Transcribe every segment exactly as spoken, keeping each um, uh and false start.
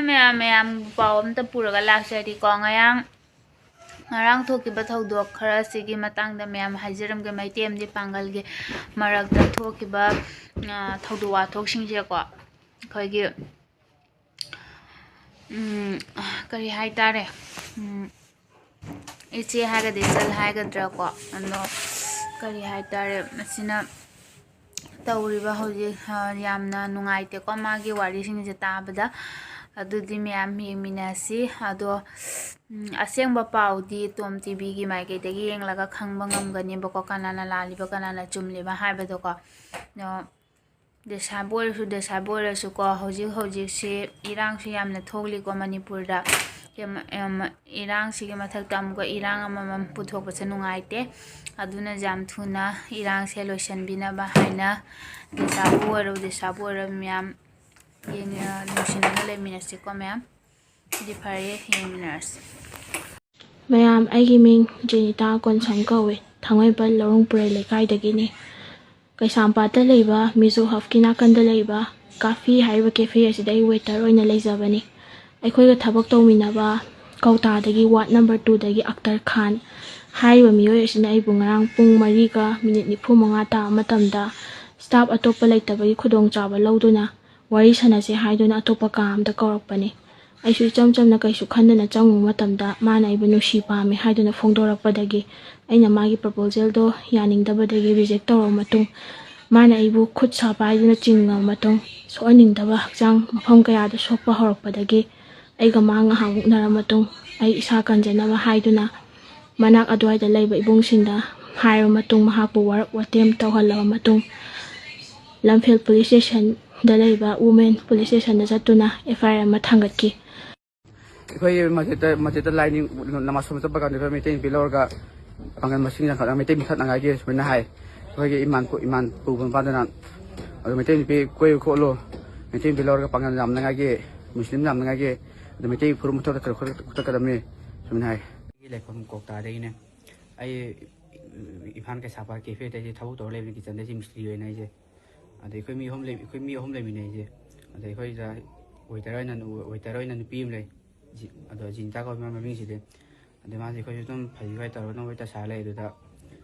ꯃꯌꯥꯝ ꯃꯌꯥꯝ ꯄꯥꯎ ꯑꯝꯇ ꯄꯨꯔꯒ ꯂꯥꯛꯆꯔꯤꯀꯣ꯫ ꯉꯔꯥꯡ ꯉꯔꯥꯡ ꯊꯣꯛꯈꯤꯕ ꯊꯧꯗꯣꯛ ꯈꯔꯁꯤꯒꯤ ꯃꯇꯥꯡꯗ ꯃꯌꯥꯝ ꯍꯥꯏꯖꯔꯝꯒꯦ꯫ ꯃꯩꯇꯩ ꯑꯃꯗꯤ ꯄꯥꯡꯒꯜꯒꯤ ꯃꯔꯛꯇ ꯊꯣꯛꯈꯤꯕ ꯊꯧꯗꯣꯛ ꯋꯥꯊꯣꯛꯁꯤꯡꯁꯦꯀꯣ, ꯑꯩꯈꯣꯏꯒꯤ ꯀꯔꯤ ꯍꯥꯏ ꯇꯥꯔꯦ, ꯏꯆꯦ ꯍꯥꯏꯒꯗ꯭ꯔꯥ ꯏꯆꯜ ꯍꯥꯏꯒꯗ꯭ꯔꯥꯀꯣ, ꯑꯗꯣ ꯀꯔꯤ ꯍꯥꯏ ꯇꯥꯔꯦ, ꯃꯁꯤꯅ ꯇꯧꯔꯤꯕ ꯍꯧꯖꯤꯛ ꯌꯥꯝꯅ ꯅꯨꯡꯉꯥꯏꯇꯦꯀꯣ ꯃꯥꯒꯤ ꯋꯥꯔꯤꯁꯤꯡꯁꯦ ꯇꯥꯕꯗ꯫ ꯑꯗꯨꯗꯤ ꯃꯌꯥꯝ ꯌꯦꯡꯃꯤꯟꯅꯁꯤ꯫ ꯑꯗꯣ ꯑꯁꯦꯡꯕ ꯄꯥꯎꯗꯤ ꯇꯣꯝ ꯇꯤꯚꯤꯒꯤ ꯃꯥꯏꯀꯩꯗꯒꯤ ꯌꯦꯡꯂꯒ ꯈꯪꯕ ꯉꯝꯒꯅꯦꯕꯀꯣ, ꯀꯅꯥꯅ ꯂꯥꯜꯂꯤꯕ ꯀꯅꯥꯅ ꯆꯨꯝꯂꯤꯕ ꯍꯥꯏꯕꯗꯣꯀꯣ꯫ ꯑꯗꯣ ꯗꯦꯁꯥꯕꯨ ꯑꯣꯏꯔꯁꯨ, ꯗꯦꯁꯥꯕꯨ ꯑꯣꯏꯔꯁꯨꯀꯣ, ꯍꯧꯖꯤꯛ ꯍꯧꯖꯤꯛꯁꯤ ꯏꯔꯥꯡꯁꯤ ꯌꯥꯝꯅ ꯊꯣꯛꯂꯤꯀꯣ ꯃꯅꯤꯄꯨꯔꯗ꯫ ꯌꯥꯝ- ꯌꯥꯝ- ꯏꯔꯥꯡꯁꯤꯒꯤ ꯃꯊꯛꯇ ꯑꯃꯨꯛꯀ ꯏꯔꯥꯡ ꯑꯃꯃꯝ ꯄꯨꯊꯣꯛꯄꯁꯦ ꯅꯨꯡꯉꯥꯏꯇꯦ꯫ ꯑꯗꯨꯅ ꯌꯥꯝ ꯊꯨꯅ ꯏꯔꯥꯡꯁꯦ ꯂꯣꯏꯁꯤꯟꯕꯤꯅꯕ ꯍꯥꯏꯅ ꯗꯦꯁꯥꯕꯨ ꯑꯣꯏꯔꯣ, ꯗꯦꯁꯥꯕꯨ ꯑꯣꯏꯔꯣ ꯃꯌꯥꯝ ꯌꯦꯡ- ꯅꯨꯡꯁꯤꯅꯅ ꯂꯩꯃꯤꯟꯅꯁꯤꯀꯣ ꯃꯌꯥꯝ꯫ ꯑꯗꯨꯗꯤ ꯐꯔꯦ, ꯌꯦꯡꯃꯤꯟꯅꯔꯁꯤ꯫ ꯃꯌꯥꯝ, ꯑꯩꯒꯤ ꯃꯤꯡ ꯖꯦꯅꯤꯇꯥ ꯀꯣꯟꯁꯝ ꯀꯧꯏ꯫ ꯊꯥꯡꯃꯩꯕꯟ ꯂꯧꯔꯣꯡ ꯄꯨꯔꯩ ꯂꯩꯀꯥꯏꯗꯒꯤꯅꯤ꯫ ꯀꯩꯁꯥꯝꯄꯥꯠꯇ ꯂꯩꯕ ꯃꯤꯖꯣ ꯍꯕꯀꯤ ꯅꯥꯀꯟꯗ ꯂꯩꯕ ꯀꯥꯐꯤ ꯍꯥꯏꯔꯤꯕ ꯀꯦꯐꯦ ꯑꯁꯤꯗ ꯑꯩ ꯋꯦꯇꯔ ꯑꯣꯏꯅ ꯂꯩꯖꯕꯅꯤ꯫ ꯑꯩꯈꯣꯏꯒ ꯊꯕꯛ ꯇꯧꯃꯤꯟꯅꯕ ꯀꯧꯇꯥꯗꯒꯤ ꯋꯥꯔꯗ ꯅꯝꯕꯔ ꯇꯨꯗꯒꯤ ꯑꯛꯇꯔ ꯈꯥꯟ ꯍꯥꯏꯔꯤꯕ ꯃꯤꯑꯣꯏ ꯑꯁꯤꯅ ꯑꯩꯕꯨ ꯉꯔꯥꯡ ꯄꯨꯡ ꯃꯔꯤꯒ ꯃꯤꯅꯤꯠ ꯅꯤꯐꯨ ꯃꯉꯥ ꯇꯥꯕ ꯃꯇꯝꯗ ꯁ꯭ꯇꯥꯐ ꯑꯇꯣꯞꯄ ꯂꯩꯇꯕꯒꯤ ꯈꯨꯗꯣꯡꯆꯥꯕ ꯂꯧꯗꯨꯅ ꯋꯥꯔꯤ ꯁꯥꯟꯅꯁꯦ ꯍꯥꯏꯗꯨꯅ ꯑꯇꯣꯞꯄ ꯀꯥ ꯑꯃꯗ ꯀꯧꯔꯛꯄꯅꯤ꯫ ꯑꯩꯁꯨ ꯏꯆꯝ ꯆꯝꯅ ꯀꯩꯁꯨ ꯈꯟꯗꯅ ꯆꯪꯉꯨꯕ ꯃꯇꯝꯗ ꯃꯥꯅ ꯑꯩꯕꯨ ꯅꯨꯡꯁꯤ ꯄꯥꯝꯃꯤ ꯍꯥꯏꯗꯨꯅ ꯐꯣꯡꯗꯣꯔꯛꯄꯗꯒꯤ ꯑꯩꯅ ꯃꯥꯒꯤ ꯄ꯭ꯔꯣꯄꯣꯖꯦꯜꯗꯣ ꯌꯥꯅꯤꯡꯗꯕꯗꯒꯤ ꯔꯤꯖꯦꯛ ꯇꯧꯔꯕ ꯃꯇꯨꯡ ꯃꯥꯅ ꯑꯩꯕꯨ ꯈꯨꯠ ꯁꯥ ꯄꯥꯏꯗꯨꯅ ꯆꯤꯡꯉꯕ ꯃꯇꯨꯡ ꯁꯣꯛꯍꯟꯅꯤꯡꯗꯕ ꯍꯛꯆꯥꯡ ꯃꯐꯝ ꯀꯌꯥꯗ ꯁꯣꯛꯄ ꯍꯧꯔꯛꯄꯗꯒꯤ ꯑꯩꯒ ꯃꯥ ꯉꯥꯏꯍꯥꯛ ꯃꯨꯛꯅꯔ ꯃꯇꯨꯡ ꯑꯩ ꯏꯁꯥ ꯀꯟꯖꯅꯕ ꯍꯥꯏꯗꯨꯅ ꯃꯅꯥꯛ ꯑꯗꯨꯋꯥꯏꯗ ꯂꯩꯕ ꯏꯕꯨꯡꯁꯤꯡꯗ ꯍꯥꯏꯔꯕ ꯃꯇꯨꯡ ꯃꯍꯥꯛꯄꯨ ꯋꯥꯔꯛ ꯋꯥꯇꯦꯝ ꯇꯧꯍꯜꯂꯕ ꯃꯇꯨꯡ ꯂꯝꯐꯦꯜ ꯄꯨꯂꯤꯁ ꯁ꯭ꯇꯦꯁꯟꯗ ꯂꯩꯕ ꯋꯨꯃꯦꯟ ꯄꯨꯂꯤꯁ ꯁ꯭ꯇꯦꯁꯟꯗ ꯆꯠꯇꯨꯅ ꯑꯦꯐ ꯑꯥꯏ ꯑꯥꯔ ꯑꯃ ꯊꯥꯡꯒꯠꯈꯤ꯫ ꯑꯩꯈꯣꯏ ꯃꯁꯖꯤꯠꯇ ꯃꯁꯖꯤꯠꯇ ꯂꯥꯏ ꯅꯤꯡ ꯅꯃꯥꯖ ꯁꯣꯟꯕ ꯆꯠꯄ ꯀꯥꯟꯗ ꯑꯩꯈꯣꯏ ꯃꯩꯇꯩ ꯅꯨꯄꯤ ꯂꯧꯔꯒ ꯄꯥꯡꯒꯜ ꯃꯁꯤꯡ ꯌꯥꯝꯈꯠꯂꯒ ꯃꯩꯇꯩ ꯃꯤꯊꯠꯅꯉꯥꯏꯒꯤ ꯁꯨꯃꯥꯏꯅ ꯍꯥꯏ꯫ ꯑꯩꯈꯣꯏꯒꯤ ꯏꯃꯥꯟ ꯏꯃꯥꯟ ꯄꯨꯕ ꯅꯨꯄꯥꯗꯨꯅ ꯑꯗꯨ ꯃꯩꯇꯩ ꯅꯨꯄꯤ ꯀꯣꯏꯌꯨ ꯈꯣꯠꯂꯨ, ꯃꯩꯇꯩ ꯅꯨꯄꯤ ꯂꯧꯔꯒ ꯄꯥꯡꯒꯜ ꯌꯥꯝꯅꯉꯥꯏꯒꯤ, ꯃꯨꯁꯂꯤꯝ ꯌꯥꯝꯅꯉꯥꯏꯒꯤ, ꯑꯗꯨ ꯃꯩꯇꯩ ꯐꯨꯔꯨꯞ ꯃꯊꯛꯇ ꯆꯠꯀꯗꯕꯅꯤ ꯁꯨꯃꯥꯏꯅ ꯍꯥꯏ꯫ ꯑꯩꯒꯤ ꯂꯩꯐꯝ ꯀꯣꯛꯇꯥꯗꯒꯤꯅꯦ꯫ ꯑꯩ ꯏꯝꯐꯥꯜ ꯀꯩꯁꯥꯝꯄꯥꯠ ꯀꯦꯐꯦꯗ ꯑꯩꯁꯦ ꯊꯕꯛ ꯇꯧꯔ ꯂꯩꯕꯅꯤ, ꯀꯤꯆꯟꯗ ꯑꯩꯁꯦ ꯃꯤꯁꯇ꯭ꯔꯤ ꯑꯣꯏꯅ ꯑꯩꯁꯦ꯫ ꯑꯗ ꯑꯩꯈꯣꯏ ꯃꯤ ꯑꯍꯨꯝ ꯂꯩ, ꯑꯩꯈꯣꯏ ꯃꯤ ꯑꯍꯨꯝ ꯂꯩꯃꯤꯟꯅꯩꯁꯦ꯫ ꯑꯗ ꯑꯩꯈꯣꯏꯗ ꯋꯦꯇꯔ ꯑꯣꯏꯅ ꯋꯦꯇꯔ ꯑꯣꯏꯅ ꯅꯨꯄꯤ ꯑꯃ ꯂꯩ꯫ ꯖꯤ- ꯑꯗꯣ ꯖꯤꯅꯤꯇꯥ ꯀꯧꯏ ꯃꯥ ꯃꯃꯤꯡꯁꯤꯗꯤ꯫ ꯑꯗꯩ ꯃꯥꯁꯦ ꯑꯩꯈꯣꯏꯁꯨ ꯑꯗꯨꯝ ꯐꯩ ꯈꯣꯏ ꯇꯧꯔꯒ ꯑꯗꯨꯝ ꯋꯦꯇꯔ ꯁꯥꯔ ꯂꯩ꯫ ꯑꯗꯨꯗ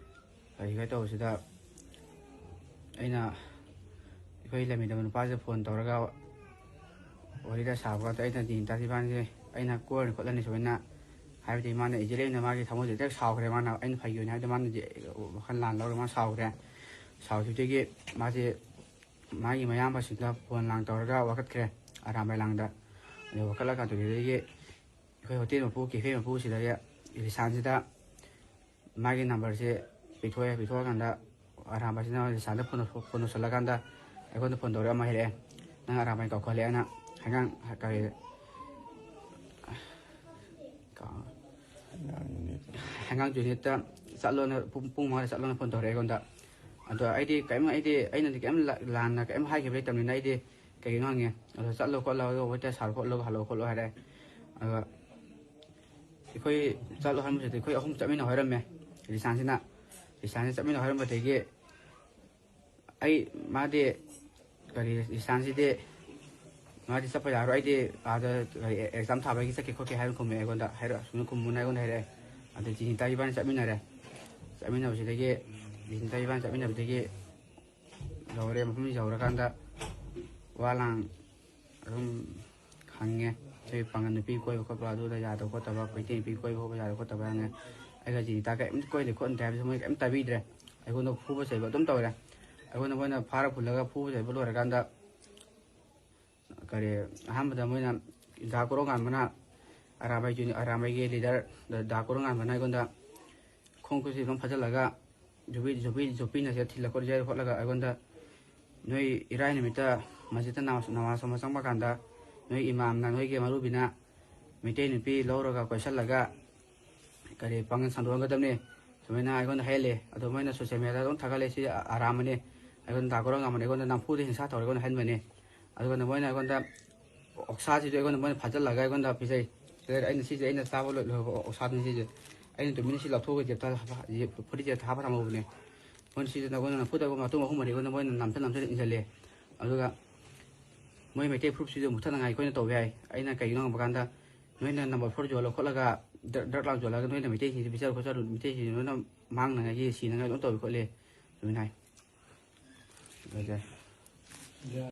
ꯐꯩ ꯈꯣꯏ ꯇꯧꯕꯁꯤꯗ ꯑꯩꯅ ꯑꯩꯈꯣꯏ ꯂꯩꯃꯤꯟꯅꯕ ꯅꯨꯄꯥꯁꯤꯗ ꯐꯣꯟ ꯇꯧꯔꯒ ꯋꯥꯔꯤꯗ ꯁꯥꯕ ꯀꯥꯟꯗ ꯑꯩꯅ ꯖꯤꯅꯤꯇꯥꯁꯤ ꯏꯕꯥꯅꯤꯁꯦ ꯑꯩꯅ ꯀꯣꯏꯔꯅꯤ ꯈꯣꯠꯂꯅꯤ ꯁꯨꯃꯥꯏꯅ ꯍꯥꯏꯕꯗꯤ ꯃꯥꯅ ꯏꯖꯤꯂꯤ ꯑꯣꯏꯅ ꯃꯥꯒꯤ ꯊꯃꯣꯏꯁꯦ ꯍꯦꯛ ꯁꯥꯎꯈ꯭ꯔꯦ꯫ ꯃꯥꯅ ꯑꯩꯅ ꯐꯩ ꯑꯣꯏꯅ ꯍꯥꯏꯕꯗ ꯃꯥꯅꯗꯤ ꯋꯥꯈꯜ ꯂꯥꯟ ꯂꯧꯔꯒ ꯃꯥ ꯁꯥꯎꯈ꯭ꯔꯦ꯫ ꯁꯥꯎꯈꯤꯕꯗꯒꯤ ꯃꯥꯁꯦ ꯃꯥꯒꯤ ꯃꯌꯥꯝꯕꯁꯤꯡꯗ ꯐꯣꯟ ꯂꯥꯡ ꯇꯧꯔꯒ ꯋꯥꯀꯠꯈ꯭ꯔꯦ ꯑꯔꯥꯝꯕꯥꯏ ꯂꯥꯡꯗ꯫ ꯑꯗꯨ ꯋꯥꯀꯠꯂꯀꯥꯟꯗꯨꯗꯒꯤ ꯑꯩꯈꯣꯏ ꯍꯣꯇꯦꯜ ꯃꯄꯨ ꯀꯦꯐꯦ ꯃꯄꯨꯁꯤꯗꯒꯤ ꯔꯤꯁꯥꯟꯁꯤꯗ ꯃꯥꯒꯤ ꯅꯝꯕꯔꯁꯦ ꯄꯤꯊꯣꯛꯑꯦ꯫ ꯄꯤꯊꯣꯛꯑꯀꯥꯟꯗ ꯑꯔꯥꯝꯕꯥꯏꯁꯤꯅ ꯔꯤꯁꯥꯟꯗ ꯐꯣꯟ ꯐꯣꯟ ꯇꯧꯁꯜꯂꯀꯥꯟꯗ ꯑꯩꯉꯣꯟꯗ ꯐꯣꯟ ꯇꯧꯔꯒ ꯑꯃ ꯍꯥꯏꯔꯛꯑꯦ, "ꯅꯪ ꯑꯔꯥꯝꯕꯥꯏ ꯀꯧꯈꯠꯂꯦꯅ ꯍꯥꯏꯉꯥꯡ ꯀꯔꯤ ꯀꯥ-" ꯑꯉꯥꯡ ꯌꯨꯅꯤꯠ꯫ ꯑꯉꯥꯡ ꯌꯨꯅꯤꯠꯇ ꯆꯠꯂꯣꯅ ꯄꯨꯡ ꯄꯨꯡ ꯃꯉꯥꯗ ꯆꯠꯂꯣꯅ ꯐꯣꯟ ꯇꯧꯔꯛꯑꯦ ꯑꯩꯉꯣꯟꯗ꯫ ꯑꯗꯣ ꯑꯩꯗꯤ ꯀꯔꯤꯝ ꯑꯩꯗꯤ ꯑꯩꯅꯗꯤ ꯀꯔꯤꯝ ꯂꯥ- ꯂꯥꯟꯅ ꯀꯔꯤꯝ ꯍꯥꯏꯈꯤꯕ ꯂꯩꯇꯕꯅꯤꯅ ꯑꯩꯗꯤ ꯀꯩꯒꯤꯅꯣ ꯍꯪꯉꯦ꯫ ꯑꯗꯣ ꯆꯠꯂꯣ ꯈꯣꯠꯂꯣ ꯑꯗꯣ ꯋꯦꯇꯔ ꯁꯥꯔꯣ ꯈꯣꯠꯂꯣ ꯍꯜꯂꯣ ꯈꯣꯠꯂꯣ ꯍꯥꯏꯔꯦ꯫ ꯑꯗꯣ ꯑꯩꯈꯣꯏ ꯆꯠꯂꯣ ꯍꯥꯏꯔꯝꯕꯁꯤꯗ ꯑꯩꯈꯣꯏ ꯑꯍꯨꯝ ꯆꯠꯃꯤꯟꯅꯧ ꯍꯥꯏꯔꯝꯃꯦ꯫ ꯔꯤꯁꯥꯟꯁꯤꯅ ꯔꯤꯁꯥꯟꯁꯤꯅ ꯆꯠꯃꯤꯟꯅꯧ ꯍꯥꯏꯔꯝꯕꯗꯒꯤ ꯑꯩ ꯃꯥꯗꯤ ꯀꯔꯤ ꯔꯤꯁꯥꯟꯁꯤꯗꯤ ꯃꯥꯗꯤ ꯆꯠꯄ ꯌꯥꯔꯣꯏ꯫ ꯑꯩꯗꯤ ꯑꯥꯗ ꯀꯔꯤ ꯑꯦꯛꯖꯥꯝ ꯊꯥꯕꯒꯤ ꯆꯠꯀꯦ ꯈꯣꯠꯀꯦ ꯍꯥꯏꯅ ꯈꯨꯝꯃꯦ ꯑꯩꯉꯣꯟꯗ ꯍꯥꯏꯔꯛ ꯑꯁꯨꯝꯅ ꯈꯨꯝꯃꯨꯅ ꯑꯩꯉꯣꯟꯗ ꯍꯥꯏꯔꯛꯑꯦ꯫ ꯑꯗ ꯖꯤꯅꯤꯇꯥ ꯏꯕꯥꯅꯤ ꯆꯠꯃꯤꯟꯅꯔꯦ꯫ ꯆꯠꯃꯤꯟꯅꯕꯁꯤꯗꯒꯤ ꯖꯤꯅꯤꯇꯥ ꯏꯕꯥꯅꯤ ꯆꯠꯃꯤꯟꯅꯕꯗꯒꯤ ꯌꯧꯔꯦ꯫ ꯃꯐꯝꯁꯤ ꯌꯧꯔꯀꯥꯟꯗ ꯋꯥ ꯂꯥꯡ ꯑꯗꯨꯝ ꯍꯪꯉꯦ꯫ ꯑꯩꯈꯣꯏ ꯄꯥꯡꯒꯜ ꯅꯨꯄꯤ ꯀꯣꯏꯕ ꯈꯣꯠꯄ ꯑꯗꯨꯗ ꯌꯥꯗꯕ ꯈꯣꯠꯇꯕ ꯃꯩꯇꯩ ꯅꯨꯄꯤ ꯀꯣꯏꯕ ꯈꯣꯠꯄ ꯌꯥꯗꯕ ꯈꯣꯠꯇꯕ ꯍꯪꯉꯦ꯫ ꯑꯩꯒ ꯖꯤꯅꯤꯇꯥ ꯀꯔꯤꯝꯇ ꯀꯣꯏꯗꯦ ꯈꯣꯠꯅꯗꯦ ꯍꯥꯏꯕꯁꯨ ꯃꯣꯏ ꯀꯔꯤꯝ ꯇꯥꯕꯤꯗ꯭ꯔꯦ꯫ ꯑꯩꯉꯣꯟꯗ ꯐꯨꯕ ꯆꯩꯕ ꯑꯗꯨꯝ ꯇꯧꯔꯦ꯫ ꯑꯩꯉꯣꯟꯗ ꯃꯣꯏꯅ ꯐꯥꯔ ꯄꯨꯜꯂꯒ ꯐꯨꯕ ꯆꯩꯕ ꯂꯣꯏꯔꯀꯥꯟꯗ ꯀꯔꯤ ꯑꯍꯥꯟꯕꯗ ꯃꯣꯏꯅ ꯗꯥ ꯀꯣꯔꯧꯉꯥꯟꯕꯅ ꯑꯔꯥꯕꯥꯏ ꯖꯨꯅꯤ-, ꯑꯔꯥꯕꯥꯏꯒꯤ ꯂꯤꯗꯔ ꯗꯥ ꯀꯣꯔꯧꯉꯥꯟꯕꯅ ꯑꯩꯉꯣꯟꯗ ꯈꯣꯡ ꯈꯨꯠꯁꯤ ꯑꯗꯨꯝ ꯐꯥꯖꯤꯜꯂꯒ ꯖꯨꯕꯤ ꯖꯨꯕꯤ ꯖꯣꯄꯤꯅ ꯁꯤꯗ ꯊꯤꯜꯂ ꯈꯣꯠꯂ ꯌꯩꯔ ꯈꯣꯠꯂꯒ ꯑꯩꯉꯣꯟꯗ ꯅꯣꯏ ꯏꯔꯥꯏ ꯅꯨꯃꯤꯠꯇ ꯃꯁꯖꯤꯠꯇ ꯅꯃꯥꯖ ꯅꯃꯥꯖ ꯁꯣꯟꯕ ꯆꯪꯕ ꯀꯥꯟꯗ ꯅꯣꯏ ꯏꯃꯥꯝꯅ ꯅꯣꯏꯒꯤ ꯃꯧꯂꯨꯕꯤꯅ ꯃꯩꯇꯩ ꯅꯨꯄꯤ ꯂꯧꯔꯒ ꯀꯣꯏꯁꯜꯂꯒ ꯀꯔꯤ ꯄꯥꯡꯒꯜ ꯁꯟꯗꯣꯛꯍꯟꯒꯗꯕꯅꯤ ꯁꯨꯃꯥꯏꯅ ꯑꯩꯉꯣꯟꯗ ꯍꯥꯏꯍꯜꯂꯦ꯫ ꯑꯗꯣ ꯃꯣꯏꯅ ꯁꯣꯁꯤꯌꯦꯜ ꯃꯦꯗꯤꯌꯥꯗ ꯑꯗꯨꯝ ꯊꯥꯒꯠꯂꯦ꯫ ꯁꯤ ꯑꯔꯥꯝꯕꯅꯤ꯫ ꯑꯩꯉꯣꯟꯗ ꯗꯥ ꯀꯣꯔꯧꯉꯥꯟꯕꯅ ꯑꯩꯉꯣꯟꯗ ꯅꯝꯐꯨꯗ ꯍꯤꯡꯁꯥ ꯇꯧꯔꯒ ꯑꯩꯉꯣꯟꯗ ꯍꯥꯏꯍꯟꯕꯅꯤ꯫ ꯑꯗꯨꯒ ꯃꯣꯏꯅ ꯑꯩꯉꯣꯟꯗ ꯑꯣꯛꯁꯥꯁꯤꯁꯨ ꯑꯩꯉꯣꯟꯗ ꯃꯣꯏꯅ ꯐꯥꯖꯤꯜꯂꯒ ꯑꯩꯉꯣꯟꯗ ꯄꯤꯖꯩ꯫ ꯑꯗꯨꯒ ꯑꯩꯅ ꯁꯤꯁꯦ ꯑꯩꯅ ꯆꯥꯕ ꯂꯣꯏ- ꯂꯣꯏꯕ ꯑꯣꯛꯁꯥꯗꯨꯅꯤ ꯁꯤꯁꯦ꯫ ꯑꯩꯅ ꯇꯨꯃꯤꯟꯅ ꯁꯤ ꯂꯧꯊꯣꯛꯑꯒ ꯖꯦꯞꯇ ꯍꯥꯞꯄ-, ꯖꯦꯞ-, ꯐꯨꯔꯤꯠ ꯖꯦꯞꯇ ꯍꯥꯞꯄ ꯊꯝꯍꯧꯕꯅꯦ꯫ ꯃꯣꯏꯅ ꯁꯤꯁꯦ ꯅꯉꯣꯟꯗ ꯅꯝꯐꯨꯗ ꯃꯇꯨꯡ ꯑꯍꯨꯝ ꯃꯔꯤ ꯑꯩꯉꯣꯟꯗ ꯃꯣꯏꯅ ꯅꯝꯁꯤꯜ ꯅꯝꯁꯤꯜ ꯏꯟꯁꯤꯜꯂꯦ꯫ ꯑꯗꯨꯒ ꯃꯣꯏ ꯃꯩꯇꯩ ꯐꯨꯔꯨꯞꯁꯤꯁꯨ ꯃꯨꯊꯠꯅꯉꯥꯏ ꯑꯩꯈꯣꯏꯅ ꯇꯧꯕ ꯌꯥꯏ꯫ ꯑꯩꯅ ꯀꯩꯒꯤꯅꯣ ꯍꯪꯕ ꯀꯥꯟꯗ, ꯅꯣꯏꯅ ꯅꯝꯕꯔ ꯐꯣꯔ ꯌꯣꯜꯂ ꯈꯣꯠꯂꯒ ꯗ꯭ꯔ-, ꯗ꯭ꯔꯒ ꯂꯥꯡ ꯌꯣꯜꯂꯒ ꯅꯣꯏꯅ ꯃꯩꯇꯩꯁꯤꯡꯁꯤ ꯄꯤꯖꯔ ꯈꯣꯠꯆꯔ ꯃꯩꯇꯩꯁꯤꯡꯁꯤ ꯂꯣꯏꯅ ꯃꯥꯡꯅꯉꯥꯏꯒꯤ, ꯁꯤꯅꯉꯥꯏ ꯂꯣꯏ ꯇꯧꯏ ꯈꯣꯠꯂꯤ ꯑꯗꯨꯃꯥꯏꯅ ꯍꯥꯏ꯫ ꯑꯗꯨꯃꯥꯏꯅ ꯇꯧꯋꯤ꯫